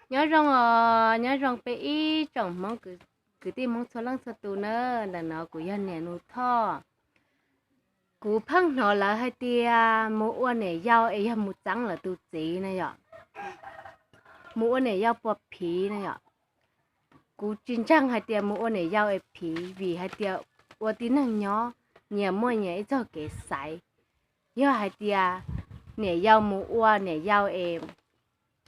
Nyob zoo os, nyob zoo peb ib tsoom Hmoob, kwv tij Hmoob txhua leej txhua tus na. Ntawm no kuv yog niam Nus Thoj. Kuv pheej hnov lawv hais tias mus ua niam yau es yog mus txeeb lawv tus txiv na yom, mus ua niam yau puas phiv na yom. Kuv tsis ntseeg hais tias mus ua niam yau es phiv, vim hais tias ua tib neeg nyob nyias muaj nyias ib txoj kev xaiv. Yog hais tias niam yau mus ua niam yau es,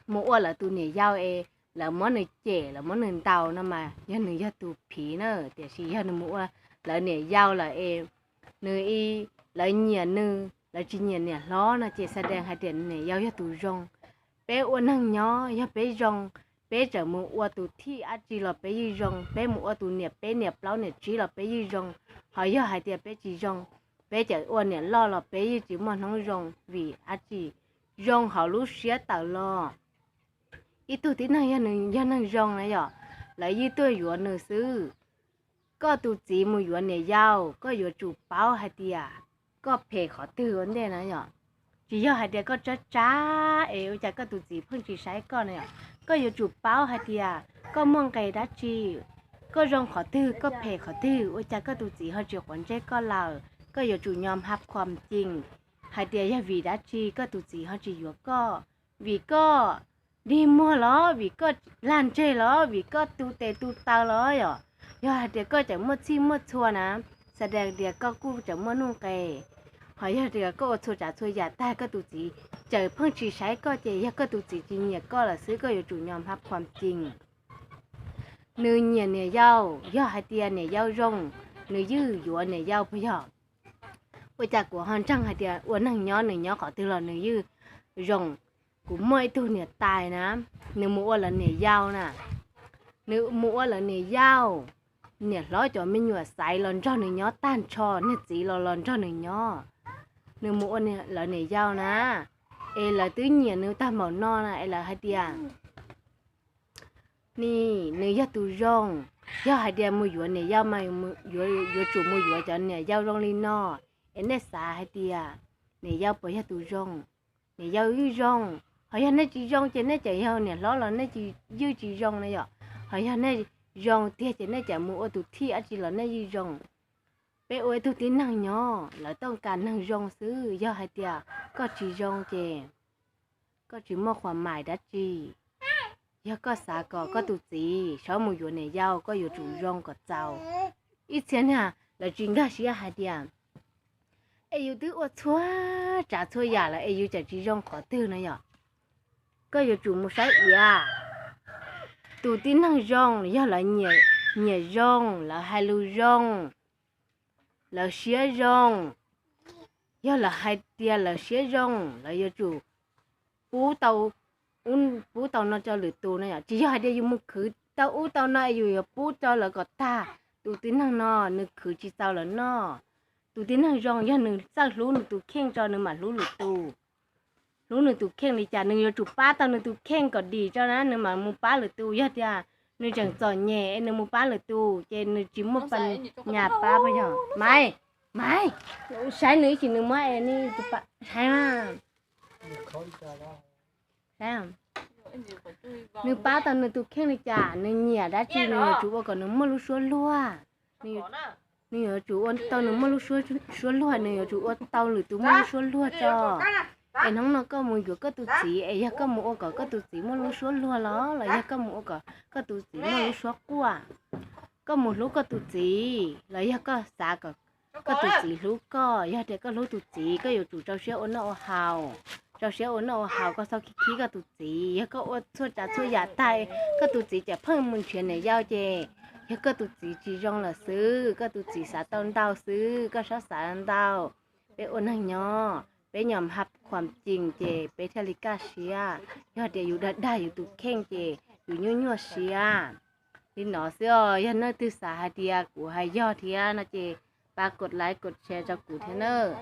mus ua lawv tus niam yau es lawv muab nws cem, lawv muab nws ntaus no mas yog nws yog tus phiv na. Tiam sis yog nws mus ua lawv niam yau lawm es nws, lawv nyiam nws, lawv tsis nyiam niam hlob no ces xa dees hais tias niam yau yog tus zoo. Peb ua neeg nyob yog peb zoo, peb tseem mus ua tus thij dab tsi los peb yeej zoo, peb mus ua tus niam peb niam plaub niam tsib los peb yeej zoo. Ho yog hais tias peb tsis zoo, peb tseem ua niam loj los peb yeej tsis muaj hnub zoo, vim dab tsi? Zoo hauv lub siab tawm los. Ib tug tib neeg yog nws yog neeg zoo na yom, lawv yeej tuaj yuav nws xwb. Koj tus txiv mus yuav niam yau, koj yuav tsum paub hais tias koj phem qhov twg ua ntej na yom. Tsis yog hais tias koj tsab tsab es ua cas koj tus txiv pheej tsis saib koj na yom. Koj yuav tsum paub hais tias koj muaj nqis dab tsi, koj zoo qhov twg, koj phem qhov twg, ua cas koj tus txiv ho tsis quav ntsej koj lawm. Koj yuav tsum nyom hab khuam cees hais tias yog vim dab tsi koj tus txiv ho tsis yuav koj. Vim koj dig muag los, vim koj lag ntseg los, vim koj tu tes tu taw los yom. Yog hais tias koj tseem muaj txhij muaj txhua na, xa dees tias koj kuj tseem muaj nuj nqes. Ho yog tias koj ua txhua tsav txhua yam tag koj tus txiv tseem pheej tsis saib koj ces yog koj tus txiv tsis nyiam koj lawm xwb, koj yuav tsum nyom hab khuam cees. Nws nyiam niam yau, yog hais tias niam yau zoo, nws yeej yuav niam yau puas yog? Ua cas kuv ho ntseeg hais tias ua neeg nyob nws nyob qhov twg los nws yeej zoo. Kuv muaj ib tug niam tais na, nws mus ua lawv niam yau na. Nws mus ua lawv niam yau, niam hlob cov me nyuam xaiv los nrog nws nyob tag nrho, niag txiv los los nrog nws nyob. Nws mus ua lawv niam yau na, es lawv twb nyiam nws tag npaum no na es lawv hais tias ni, nws yog tus zoo. Yog hais tias mus yuav niam yau mas yuav tsum mus yuav cov niam yau zoo li no. Es nej xav hais tias niam yau puas yog tus zoo? Niam yau yeej zoo. Ho yog nej tsis zoo ces nej tseem yog niam hlob los nej yeej tsis zoo na yom. Ho yog nej zoo tiag ces nej tseem mus ua tus thij dab tsi los nej yeej zoo. Peb ua ib tug tib neeg nyob lawv tooj kas neeg zoo xwb. Yog hais tias koj tsis zoo ces koj tsis muaj qhuas mais dab tsi. Yog koj xav kom koj tus txiv txhob mus yuav niam yau, koj yuav tsum zoo kom txaus. Ib txhia niag lawv tsis nkag siab hais tias es yus twb ua txhua tsav txhua yam lawm es yus tseem tsis zoo qhov twg no yom. Koj yuav tsum mus saib iav. Tus tib neeg zoo yog lawv nyiam zoo, lawv hais lus zoo, lawv siab zoo. Yog lawv hais tias lawv siab zoo, lawv yuav tsum pub tau, pub tau no rau lwm tus no yom. Tsis yog hais tias yus mus khwv tau ub tau no es yus yuav pub rau lawv kom tag. Tus tib neeg no nws khwv tsis txaus lawv noj. Tus tib neeg zoo yog nws txawj hlub nws tus kheej tso nws mam hlub lwm tus. Hlub nws tus kheej li cas nws yuav tsum pab tau nws tus kheej kom dim tso na nws mam mus pab lwm tus. Yog tias nws tseem txom nyem es nws mus pab lwm tus ces nws tsis muaj pas nyas pab puas yog? Maiv, Maiv, saib nws ib chim nws muab es ni, saib mas. Nws pab tau nws tus kheej li cas, nws nyiam dab tsi nws yuav tsum ua kom nws muaj lub suab luag. Nws yuav tsum ua tau nws muaj lub suab luag, nws yuav tsum ua tau lwm tus muaj lub suab luag tso. Es hnub no koj mus yuav koj tus txiv es yog koj mus ua kom koj tus txiv muaj lub suab luag los los yog koj mus ua kom koj tus txiv muaj lub suab quaj? Koj mus hlub koj tus txiv los yog koj xav kom koj tus txiv hlub koj? Yog tias koj hlub tus txiv koj yuav tsum rau siab ua noj ua haus. Rau siab ua noj ua haus, koj txhob khib khib koj tus txiv. Yog koj ua txhua tsav txhua yam tag koj tus txiv tseem pheej mus nrhiav niam yau ces yog koj tus txiv tsis zoo lawm xwb, koj tus txiv xav tau ntau xwb, koj txhob xav ntau. Peb ua neeg nyob peb nyom hab khuam cees ces peb thiaj li kaj siab. Yog tias yus dag dag yus tus kheej ces yus nyuaj nyuaj siab. Li no xwb os, yog nej twg xav hais tias kuv hais yog thiab no ces pab kod like kod share rau kuv thiab nawb.